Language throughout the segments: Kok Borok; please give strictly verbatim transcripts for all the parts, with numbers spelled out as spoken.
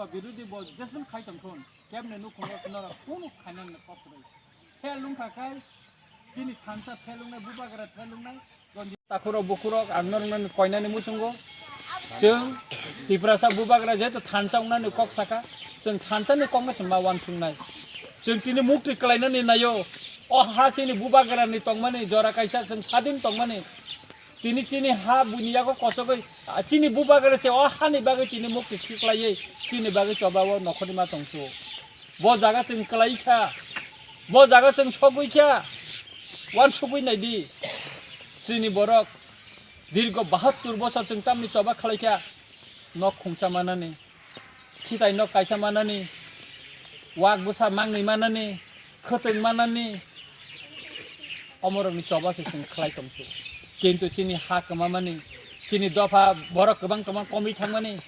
Birodhi bo jesman khai tongthun, kebne nukhungo norok kunu khainani kok kwrwi. Phel wngkha khai, chini thansa phel wngnai, bubagra phel wngnai, Takhurok bukhurok ang norokno koinani muchungo. Chwng Tiprasa bubagra jehetu thansa wngnani kok saka, chwng thansani kokno se ma uansugnai. Chwng tini mukti kwlainani naio, o ha chini bubagrani tongmani jora kaisa chwng sadin tongmani. Tini chini ha buini yago kosogwi, a, chini bubagra se o hani bagwi tini mukti khiklaiwi chini bagwi chobao nokhorni ma tongsu. Bo jaga chwng kwlai kha, bo jaga chwng sogwi kha, uansugwi naidi. Chini borok dirgo bahattur bosor chwng tamni choba khlai kha, nok khungsa manani, khitai nok kaisa manani, wak bwsa mangnwi manani, khwtwng manani, omorokni choba se chwng khlai tongsu. Kintu chini ha kwmamani, chini dopha borok kwbang kwbang komwi thangmani,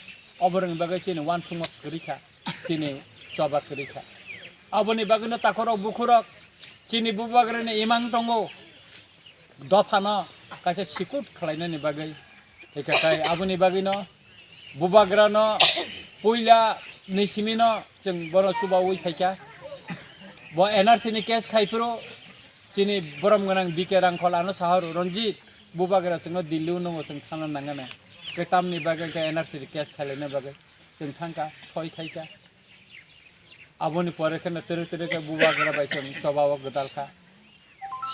oborokni bagwi chini uansukma kwrwi kha, chini choba kwrwi kha. Aboni bagwino takhurok bukhurok chini bubagrani imang tongo, dophano kaisa sikut khlainani bagwi. Hikakai aboni bagwino bubagrano puila ni simino chwng bono chubaui phaikha. Bo N R C ni case khaiphuru chini borom gwnang B K Rangkhol ano saharu Ranjit bubagra chwngno Delhi o nungo chwng thangna nangani. Kwtamni bagwi khe N R C ni case khailaina bagwi chwng thangkha, soi khaikha. Aboni pore kheno tere tere khe bubagra bai chwng choba o gwdal kha.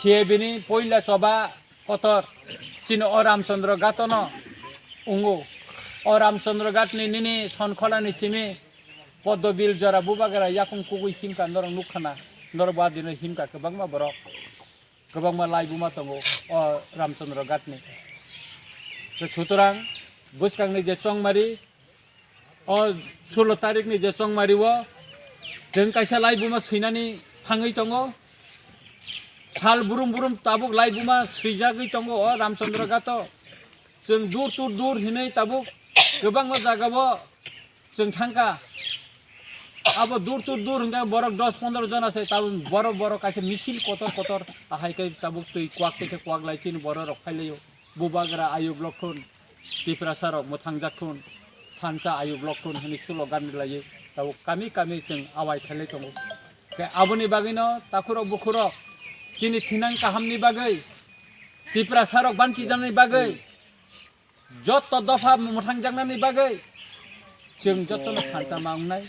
C A B ni poila choba kotor chini o Ramchandra Ghat no wngo. O Ramchandra Ghat ni nini Sonkhola ni simi Poddo Bil jora bubagra yakung kugui himkha norok nukkhana. Norok ba dino himkha kwbangma borok. Kwbangma laibuma tongo o Ramchandra Ghat ni. Sutorang bwskang ni je chongmari O sulo tarikni je chongmario chwng kaisa laibuma swinani thangwi tongo. Sal burum burum tabuk laibuma swijagwi tongo o Ramchandra Ghato. Chwng dur tur dur hinwi tabuk kwbangma jagao chwng thangkha. Abo dur tur dur hwnkhe borok dos pondro jona se tabuk borok borok kaisa misil kotor kotor ahai khe tabuk twi kwak twi khe kwak lai chini borok rok phailaio. Bubagra ayuk lokhun, Tiprasa rok mwthangjak thun, thansa ayuk lokhun hwnwi slogan rwlaiwi tabuk kami kami chwng awai khailai tongo. Tei aboni bagwino takhurok bukhurok chini thinang kahamni bagwi, Tiprasa rok banchijaknani bagwi, jotto dopha mwthangjaknani bagwi, Chwng jotono thansa ma wngnai,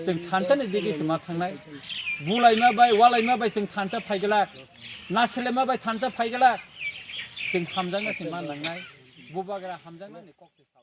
chwng thansa ni digi se ma thangnai. Bulaima bai, walaima bai chwng thansa phaiglak, naselema bai thansa phaiglak, chwng hamjakna se ma nangnai. Bubagra hamjakna ni kok se sa.